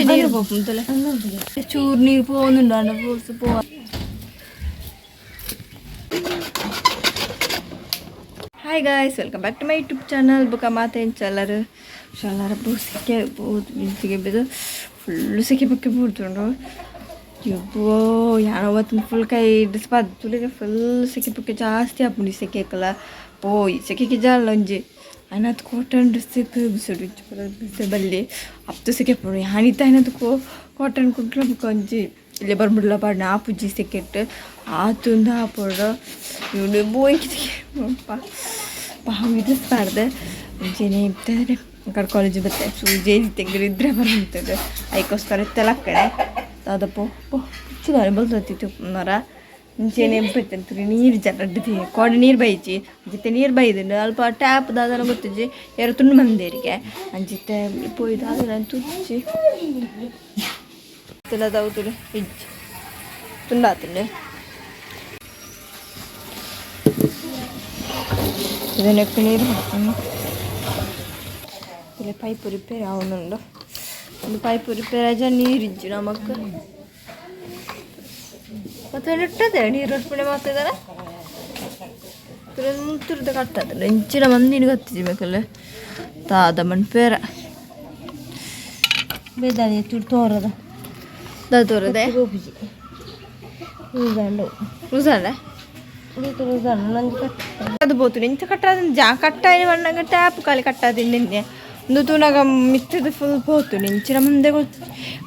ನೀರು ಪೋಪುಂತಲೆ ಚೂರು ನೀರು ಪೋವೊಂದುಂಡು pose ಪೋವ. Hi guys, welcome back to my YouTube channel. ಬುಕ್ಕ ಮಾತೇನು ಚಲ್ಲರು ಚಲ್ಲರ ಸಿಕ್ಕೆ ಬೋದು ಬಿದ್ದು ಫುಲ್ಲು ಸೆಕೆ ಬುಕ್ಕೆ ಬೂಡ್ತುಂಡು. ಯಬ್ಬೋ ಯಾನವತ್ತಿನ ಫುಲ್ ಕೈ ಡಿಸ್ಪಾದ್ ತುಲಿಗೆ ಫುಲ್ ಸೆಕೆ ಪುಕ್ಕೆ ಜಾಸ್ತಿ ಆಪುಂಡು. ಸೆಕೆಕಲ ಪೋಯ್ ಸೆಕೆಗೆ ಜಾಲ ಒಂಜಿ ಅನಾತ್ ಕಾಟನ್ ಡ್ರೆಸ್ ಬಿಸಿಡು ಬಿಸಿ ಬಲ್ಲಿ ಅಪ್ತು ಸೆಕೆ ಪೋಡು. ಯಾನಿತ್ತ ಐನತ್ ಕಾಟನ್ ಕುಡ್ಲ ಬುಕ್ಕ ಒಂಜಿ ಲೇಬರ್ ಬುಡ್ಲ ಪಾಡ್ನ ಆಪುಜಿ ಸೆಕೆಟ್ ಆತುಂದ ಆಪೊಡು. ಇವ್ನು ಬೋಯ್ಕಿ ಪಾವು ಡ್ರೆಸ್ ಪಾಡ್ದೆ ಒಂಜೇನೆ ಇತ್ತಂದ್ರೆ ಕಡೆ ಕಾಲೇಜ್ ಬತ್ತೆ ಸೂಜೆ ತೆಗ್ದು ಇದ್ರೆ ಬರಂತದ್ದು. ಐಕೋಸ್ಕರ ಇತ್ತೆಲ್ಲ ಕಡೆ ದಾದಪೋ ಪೋ ಪುಚ್ಚುದಾನೆ ಬಲ್ತೊತ್ತಿತ್ತು ಮರ ಇಂಚೆನೆ ಬತ್ತಂತ್ರಿ. ನೀರು ಜರಡ್ದು ಕೋಡೆ ನೀರು ಬೈಚಿ ಅಂಚಿತ್ತೆ ನೀರು ಬೈದುಂಡು. ಅಲ್ಪ ಟ್ಯಾಪ್ ದಾದನ ಗೊತ್ತಿಜ್ಜಿ, ಏರೋ ತುಂಡು ಮಂದೇರಿಗೆ ಅಂಚಿತ್ತೆ ಪೋಯಿ ದಾದನ ತುಚ್ಚಿ ತುಲದವು ತುಲೆ ಇಜ್ಜಿ ತುಂಡಾತುಂಡು. ಇದನ್ನಕ್ಕೆ ನೀರು ಹಾಕ್ತೀನಿ. ತುಲೆ ಪೈಪ್ ರಿಪೇರಿ ಆವೊಂದುಂಡು. ಒಂದು ಪೈಪ್ ರಿಪೇರಿ ಆಜ ನೀರಿಜ್ಜಿ ನಮಕ್. ಮತ್ತೆ ಇಟ್ಟದೆ ನೀರು ಅರ್ಪಣೆ ಮಾಡ್ತಿದ್ದಾರೆ. ತುರದ ಕಟ್ಟದ ಇಂಚಿನ ಮಂದಿನ ಗೊತ್ತಿಜ್ಜಿ ಬೇಕಲ್ಲ ತಾದ ಮನ್ಪೇರ. ಬೇದಾನೆ ಚೂರು ತೋರದ. ದಾದ ತೋರದೆ. ಗೋಪುಜಿ ಉದಾಂಡು. ಉಸಾಂಡ. ಉದಾಂಡು ಕಟ್ಟ. ಅದು ಬೋತು ಇಂಚ ಕಟ್ಟಾದ ಜಾ ಕಟ್ಟಾಯಿ ಬಣ್ಣಗ ಟ್ಯಾಪ್ ಖಾಲಿ ಕಟ್ಟಾದ ನಿನ್ನೆ ಒಂದು ತೂನಾಗ ಮಿತ್ತದ ಫುಲ್ ಪೋತು ಇಂಚಿನ ಮುಂದೆ ಗೊತ್ತು.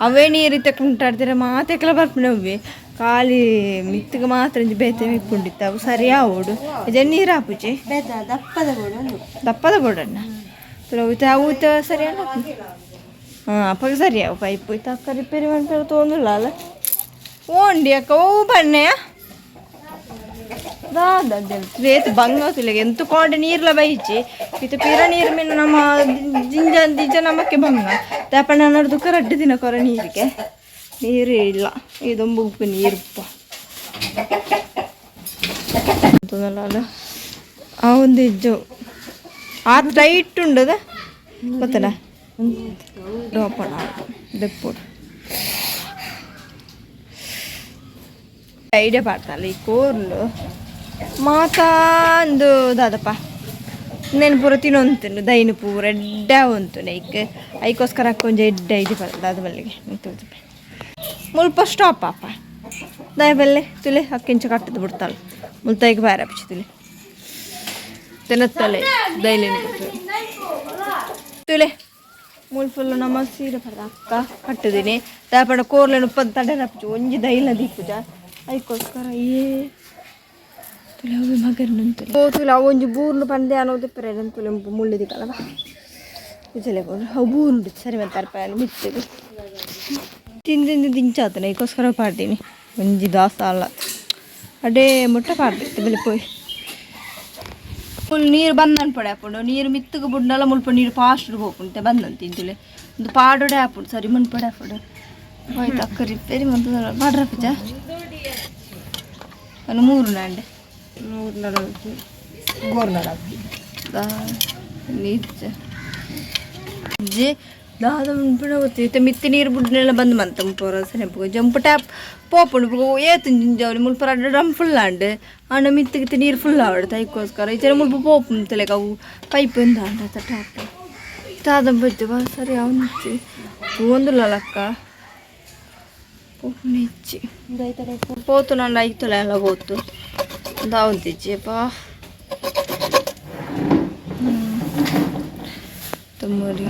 ಅವೇ ನೀರು ತಕೊಂಟಾಡ್ದಿರ ಮಾತೆಕ್ಲ ಬರ್ಪುಂಡು. ಅವೇ ಖಾಲಿ ಮಿತ್ತಿಗೆ ಮಾತ್ರ ಒಂಜಿ ಬೇತೆ ಇಪ್ಪುಂಡಿತ್ತು. ಅವು ಸರಿ ಆವೊಡು ಇಜ ನೀರು ಆಪುಜಿ. ಬೇದ ದಪ್ಪದ ಬೋಡು ಒಂದು. ದಪ್ಪದ ಬೋಡಣ್ಣ ತುಲ ಅವು ಸರಿ ಅಲ್ಲ. ಹಾಂ, ಅಪ್ಪಗೆ ಸರಿ ಅವು ಪೈಪ್ ಇತ್ತ ರಿಪೇರಿ ಮಾಡ್ತಾರೆ ತೋಂದುಲ್ಲ ಅಲ್ಲ. ಓಂಡಿ ಅಕ್ಕ ಓ ಬಣ್ಣೆಯ ದಾದ ರೇತ್ ಬಂಗ ತುಲೆಗೆ ಎಂತ ಕೋಡೆ ನೀರ್ಲ ಬೈಚಿ ಇತ್ತು ಪಿರ ನೀರು ಮೀನು ನಮ್ಮ ಜಿಂಜ ದಿಂಜ ನಮಕ್ಕೆ ಬಂಗ ತಾಪಣ್ಣ ನಡ್ದುಕ್ಕ ರಡ್ಡು ದಿನ ಕೊರ ನೀರಿಗೆ ನೀರು ಇಲ್ಲ. ಇದೊಂಬು ಉಪ್ಪು ನೀರುಪ್ಪ ಅಲ್ಲ. ಆ ಒಂದು ಇಜ್ಜು ಆತ್ ಟೈಟ್ ಉಂಡದ ಗೊತ್ತಲ್ಲ. ಓಪನ್ ದೆಪ್ಪುಡು ಐಡಿಯಾ ಪಾಡ್ತಲ್ಲ ಈ ಕೋರ್ಲು ಮಾತಾಂದು ದಾದಪ್ಪ నేను ಪೂರ ತಿನ್ನೊಂತುಂಡು ದೈನ ಪೂರ ಎಡ್ಡೆ ಉಂಟು ನೈಕ್. ಐಕೋಸ್ಕರ ಕೊಂಚ ಎಡ್ಡೆ ಐಡಿ ದಾದ ಬಲ್ಲಿಗೆ ಮುಲ್ಪ ಸ್ಟಾಪ್ ಅಪ್ಪ ದಾಯ ಬಲ್ಲೆ ತುಲೆ ಅಕ್ಕಿಂಚ ಕಟ್ಟದು ಬಿಡ್ತಾಳೆ. ಮುಲ್ತಾಯಿಗೆ ಬಾರ ಪಿಚ್ಚಿ ತುಲೆ ತಿನ್ನತ್ತಲೆ ದೈಲೇನು ತುಲೆ ಮುಲ್ ಫುಲ್ ನಮ್ಮ ಸೀರೆ ಪರ್ದ ಅಕ್ಕ ಕಟ್ಟುದೀನಿ. ದಾಪಣ ಕೋರ್ಲೆನು ಉಪ್ಪದ ತಡೆ ರಪ್ಪುಜು ಒಂಜಿ ದೈಲ ದೀಪುಜ. ಐಕೋಸ್ಕರ ಏ ತುಲೆ ಅವೆ ಮಗರ್ ನಂತುಲೆ ಓ ತುಲೆ ಅವು ಒಂಜಿ ಬೂರ್ನು ಪಂದೆ ಅನ್ನೋದು ಪೆರೆ ತುಲೆ ಮುಳ್ಳು ದಿಕ್ಕಲ್ಲ ಬಾ ಕುಜಲೆ ಬೋಡು. ಅವು ಬೂರುಂಡು ಸರಿ ಮಂತಾರ ಮಿತ್ತದು ತಿಂದು ದಿಂಚಾತನ. ಐಕೋಸ್ಕರ ಪಾಡ್ದೀನಿ ಒಂಜಿ ದಾಸ ಅಲ್ಲ ಅಡೇ ಮುಟ್ಟ ಪಾಡ್ದಿತ್ತು ಬೆಲೆ ಪೋಯ್ ಫುಲ್ ನೀರು ಬಂದನ್ ಪಡೆ ಆಪುಂಡು. ನೀರು ಮಿತ್ತುಗು ಬುಡ್ನಲ ಮುಲ್ಪ ನೀರು ಫಾಸ್ಟ್ ಪೋಪುಂಡು ಬಂದಂತ ಇಂತುಲೆ ಒಂದು ಪಾಡೋಡೆ ಆಪುಂಡು ಸರಿ ಮಣ್ ಪಡೆ ಆಪುಂಡು. ಹೋಯ್ತು ಅಕ್ಕ ರಿಪೇರಿ ಮಂತ ಪಾಡ್ರ ಪೂಜ ಅನ್ನು ಮೂರು ನಾಂಡೆ. ಮೂರು ನಡ ಗೋರ್ ನಡ. ನೀರು ಜೆ ದಾದ ಉಂಪುಣ ಗೊತ್ತಿತ್ತು ಮಿತ್ತಿ ನೀರು ಬುಡ್ನೆಲ್ಲ ಬಂದು ಮಂತ ಪೋರ ಸರಿ ಜಂಪ್ ಟ್ಯಾಪ್ ಪೋಪುಂಡು ಏತು ಜಿಂಜವಲಿ ಮುಲ್ಪ ಡ್ರಮ್ ಫುಲ್ ಆಂಡ್ ಆಂಡ ಮಿತ್ತಿಗೆ ನೀರು ಫುಲ್ ಆವಡ್ ತೈಕೋಸ್ಕರ ಈಚೆ ಮುಲ್ಪ ಪೋಪುಂತಲೆಕ ಅವು ಪೈಪ್ ಎಂದ ಆಂಡ ಟ್ಯಾಪ್ ದಾದ ಬಜ್ಜು ಬಾ ಸರಿ ಅವನು ತೂವೊಂದುಲ್ಲಕ್ಕ ಪೋಪುನ ಹೆಚ್ಚಿ ಪೋತು ನನ್ನ ಐತುಲ ಎಲ್ಲ ಪೋತು ದಾವಂತಿಜ್ಜಿಯಪ್ಪ ತುಮ್ಮರಿ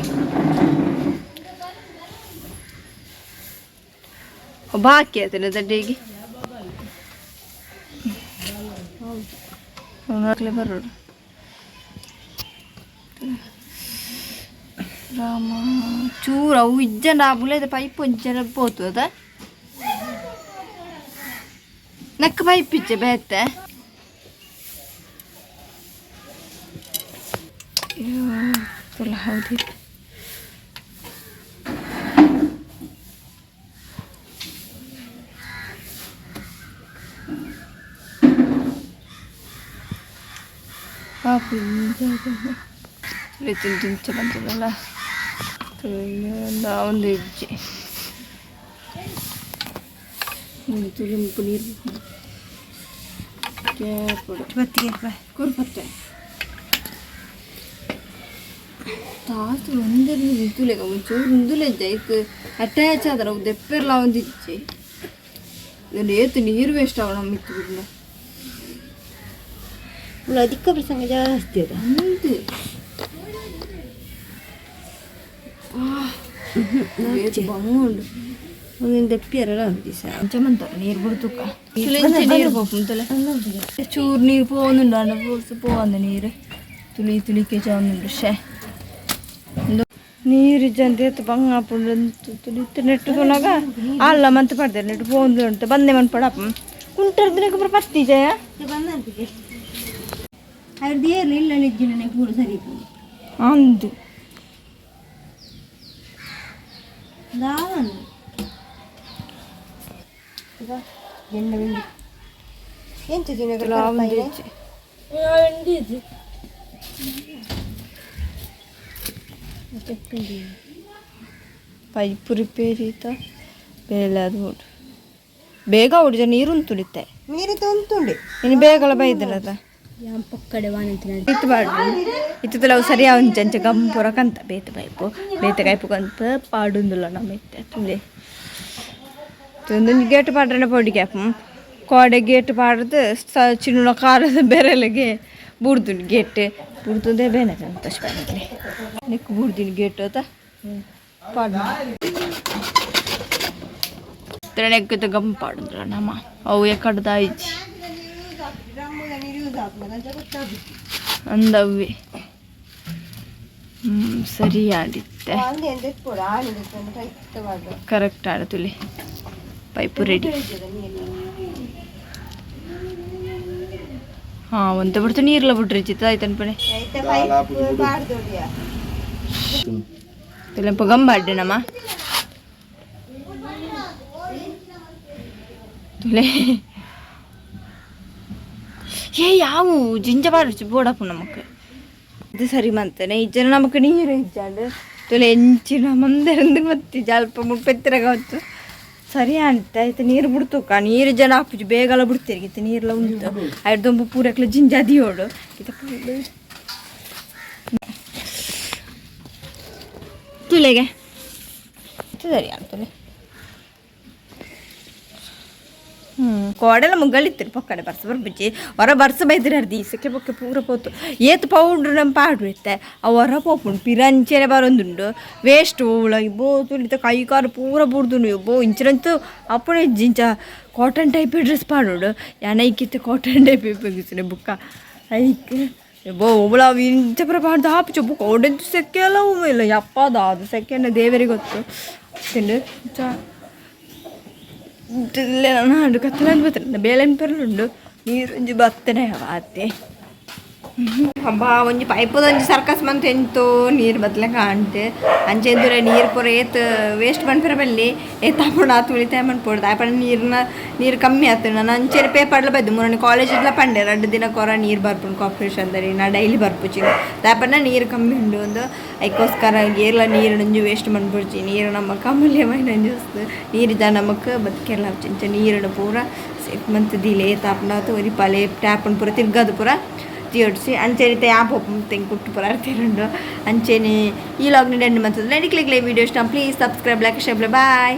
ಬಾಕಿ ಆಯ್ತಲ್ಲ ದಡ್ಡಿಗೆ ಬರೋಡು ರಾಮ ಚೂರು ಅವು ಇಜ್ಜಂಡ ಆ ಬುಲೆದ ಪೈಪ್ ಒಂಜನ ಪೋತು ಅದ ನಕ್ಕ ಪೈಪ್ ಇಜ್ಜೆ ಬೇತೆ ತುಲ ಹೌದು. ಪಾಪ ತಿಂಚ ಬಂತದಲ್ಲ ಒಂದು ಇಜ್ಜಿ. ತುಳಿ ಮುಲ್ಪ ನೀರು ಕೇಪಡು ಬತ್ತಿಗೆ ಕೊರ್ಪತ್ತೆ ತಾಸು ಒಂದೆಲ್ಲಿ ಉಂತುಲೆಗ ಒಂಚೂರು ಉಂದುಲೆಜ್ಜ ಐಕ್ ಅಟ್ಯಾಚ್ ಆದ್ರ ಅವು ದೆಪ್ಪೆರ್ಲ ಒಂದಿಜ್ಜಿ ಇದನ್ನು ಏತು ನೀರು ವೇಸ್ಟ್ ಅವ ನಮ್ಮ ಇತ್ತು ಬಿಡ್ಲ. ಅಧಿಕ ಪ್ರಸಂಗ ಜಾಸ್ತಿ ಅದ. ಅಂದು ಬಂಗುಂಡು. ಒಂದೊಂದು ದೆಪ್ಪಿಯರಲ್ಲ ದಿವಸ. ಅಂಚ ಮಂತಾರೆ ನೀರು ಬಿಡ್ತುಕ್ಕ ನೀರು ಪೋಪುಂತಲೆ ಚೂರು ನೀರು ಪೋವೊಂದುಂಡು ಅಂಡ ಪೋಸು ಪೋವಂದ ನೀರು ತುಳಿ ತುಳಿಕೆ ಜಾವೊಂದುಂಡು ಶೇ ನೀರು ಇಜ್ಜಂತೆ ಎತ್ತು ಬಂಗ ಆಪುಂಡು ತುಳಿತು ನೆಟ್ಟು ತುನಾಗ ಅಲ್ಲ ಮಂತ್ ಪಡ್ತಾರೆ ನೆಟ್ಟು ಪೋವೊಂದು ಉಂಟು ಬಂದೆ ಮನ್ಪಡಪ್ಪ ಕುಂಟರ್ದಿನಕ್ಕೆ ಪೂರ ಪತ್ತಿ ಜಯ. ಬಂದಂತಿಗೆ ಅವ್ರದ್ದು ಏನು ಇಲ್ಲ ನಿಜ್ಜಿನ ಪೂರ ಸರಿ. ಅಂದು. ದಾವನು ಎಂತ ದಿನ. ಪೈಪ್ ರಿಪೇರಿ ಇತ್ತ ಬೇಲೆ ಅದು ಉಂಟು ಬೇಗ ಹೊಡಿದ ನೀರು ತುಳಿತೆ. ನೀರು ತುಂತುಂಡೆ. ಇನ್ನು ಬೇಗಲ ಬೈದಿರದ. ಪಕ್ಕಡೆ ವಾನಂತಿನ. ಇತ್ತು ಬಾಡ್ದು ಇತ್ತಲ್ಲ ಅವು ಸರಿ ಅವನ್ ಚಂಚ ಗಂಪುರ ಕಂತ ಬೇತೆ ಪೈಪು ಬೇತೆ ಕೈಪು ಕಂತ ಪಾಡುಂದುಲ್ಲ ನಮ್ಮ ಇತ್ತೆ ತುಳಿ ಒಂದೊಂದು ಗೇಟ್ ಪಾಡ್ರನೆ ಪೊಡಿ ಕ್ಯಾಪ್ ಕೋಡೆ ಗೇಟ್ ಪಾಡ್ದು ಚಿನ್ನ ಕಾರದ ಬೆರಲಿಗೆ ಬುಡ್ದುಂಡು ಗೇಟ್ ಬುಡ್ದುಂದೇ ಬೇನೆ ಸಂತೋಷ ಪಡಲಿ ನಿಕ್ಕು ಬುಡ್ದಿನಿ ಗೇಟ್ ಅತ ಪಾಡು ನೆಕ್ಕಿತ ಗಮ್ ಪಾಡುಂದುಲ್ಲ ನಮ್ಮ ಅವು ಎಕ್ಕಡ್ದ ಇಜ್ಜಿ ಅಂದವ್ವೆ ಸರಿ ಆಡಿತ್ತೆ. ಕರೆಕ್ಟ್ ಆಡ ತುಲಿ ಪೈಪು ರೆಡಿ. ಹಾಂ ಒಂತ ಬಿಡ್ತು ನೀರ್ಲ ಬಿಡ್ರಿ ಚಿತ್ತ ಆಯ್ತು ಅನ್ಪಣೆ ತುಲೆಂಪ ಗಂಬಾಡ್ಡೆ ನಮ್ಮ ತುಲೆ ಏ ಯಾವು ಜಿಂಜ ಬಾರಿಸಿ ಬೋಡಪ್ಪ ನಮಕ್ ಇದು ಸರಿ ಮಂತನೆ ಇಜ್ಜನ ನಮಕ್ ನೀರು ಇಜ್ಜಾಂಡ್ ತುಲೆ ಎಂಚಿನ ಮಂದೆರಂದು ಮತ್ತೆ ಜಲ್ಪ ಮುಪ್ಪೆತ್ತಿರಗ ಹೊತ್ತು ಸರಿ ಅಂತ ಆಯ್ತು ನೀರು ಬಿಡ್ತುಕ ನೀರು ಜನ ಆಪುಜಿ ಬೇಗಲ ಬಿಡ್ತೀರಿ ಇತ್ತು ನೀರ್ಲ ಉಂಟು ಐಡ್ದೊಂಬು ಪೂರಕ್ಲ ಜಿಂಜ ದಿಯೋಡು ತುಲೆಗೆ ಸರಿ ಅಂತಲೆ. ಕೋಡೆಲ್ಲ ಮುಗ್ಗಳಿತ್ತಿರು ಪಕ್ಕಡೆ ಬರ್ಸ ಬರ್ಬುಜ್ಜಿ ಹೊರ ಬರ್ಸ ಬೈದಿರ ಅರ್ದಿ ಸೆಕೆ ಬೊಕ್ಕೆ ಪೂರ ಪೋತು ಏತ್ ಪೌಡ್ರ್ ನಮ್ಮ ಪಾಡು ಇತ್ತೆ ಆ ಹೊರ ಪೋಪುಂಡು ಪಿರಂಚೆನೆ ಬರೊಂದುಂಡು ವೇಸ್ಟ್ ಓಳ ಇಬ್ಬೋ ತುಳಿತ ಕೈ ಕಾಲು ಪೂರ ಬುಡ್ದುಂಡು ಇಬ್ಬೋ ಇಂಚಿನಂತೂ ಅಪ್ಪಣೆ ಜಿಂಚ cotton type dress ಪಾಡೋಡು ಯಾನ ಐಕಿತ್ತೆ ಕಾಟನ್ ಟೈಪ್ ಉಪಯೋಗಿಸಿನೆ ಬುಕ್ಕ ಐಕ್ ಬೋ ಒಬ್ಬಳ ಇಂಚ ಪೂರ ಪಾಡ್ದು ಆಪುಜಿ ಬುಕ್ಕ ಒಡೆಂತು ಸೆಕೆ ಎಲ್ಲ ಇಲ್ಲ ಯಪ್ಪ ಅದು ಸೆಕೆನ ದೇವರಿಗೆ ಗೊತ್ತು ತಿಂಡು ಚ ನಾಡು ಕತ್ತಲಂದು ಬರ್ತದೆ ಬೇಲೆನ್ ಪೆರ್ಲುಂಡು ನೀರೊಂಜಿ ಬತ್ತನೆ ವಾತೆ ಹಬ್ಬ ಒಂಜಿ ಪೈಪದೊಂಜಿ ಸರ್ಕಸ್ ಮಂತ್ ಎಂತೋ ನೀರು ಬತ್ಲೆ ಕಾಣ್ತೆ ಅಂಚೆಂದ್ರೆ ನೀರು ಪೂರ ಏತ್ ವೇಸ್ಟ್ ಮನ್ಪೆರ ಬಲ್ಲಿ ಏತ್ ಆಪುಂಡು ಆತು ಉಳಿತಾಯ ಮನ್ಪೊಡು ಆಪಣ ನೀರ್ನ ನೀರು ಕಮ್ಮಿ ಆತು ನಾನು ಅಂಚೆನೆ ಪೇ ಪಡ್ಲ ಬೈದು ಮುರನಿ ಕಾಲೇಜ್ ಇಡ್ಲ ಪಂಡೆ ರಡ್ಡು ದಿನ ಕೊರ ನೀರು ಬರ್ಪುಂಡು ಕಾರ್ಪೊರೇಷನ್ ದರಿ ನಾ ಡೈಲಿ ಬರ್ಪುಚಿ ದಾಪನ ನೀರು ಕಮ್ಮಿ ಉಂಡು ಒಂದು ಐಕೋಸ್ಕರ ಏರ್ಲ ನೀರು ನಂಜು ವೇಸ್ಟ್ ಮನ್ಪುಡ್ಚಿ ನೀರು ನಮ್ಮ ಅಮೂಲ್ಯమైన ವಸ್ತು ನೀರಿದ್ದ ನಮಕ್ ಬದುಕೆಲ್ಲ ಇಂಚ ನೀರನ್ನು ಪೂರ ಸೇಫ್ ಮಂತ್ ದೀಲೆ ಏತ್ ಒರಿಪಾಲೆ ಟ್ಯಾಪನ್ನು ಪೂರ ತಿರ್ಗದು ಪೂರ ತೀಡ್ಸಿ ಅಂಚೆನೆ ಯಾಪ್ ತೆಂಗ್ ಕುಟ್ಟು ಪೂರ ತಿರುಂಡು ಅಂಚೆನೆ ಈ ಲಾಗ್ ಎಂಡ್ ಮಂತದ ಕ್ಲಿಕ್ ವೀಡಿಯೋ ಇಷ್ಟ please subscribe, like, share. Bye.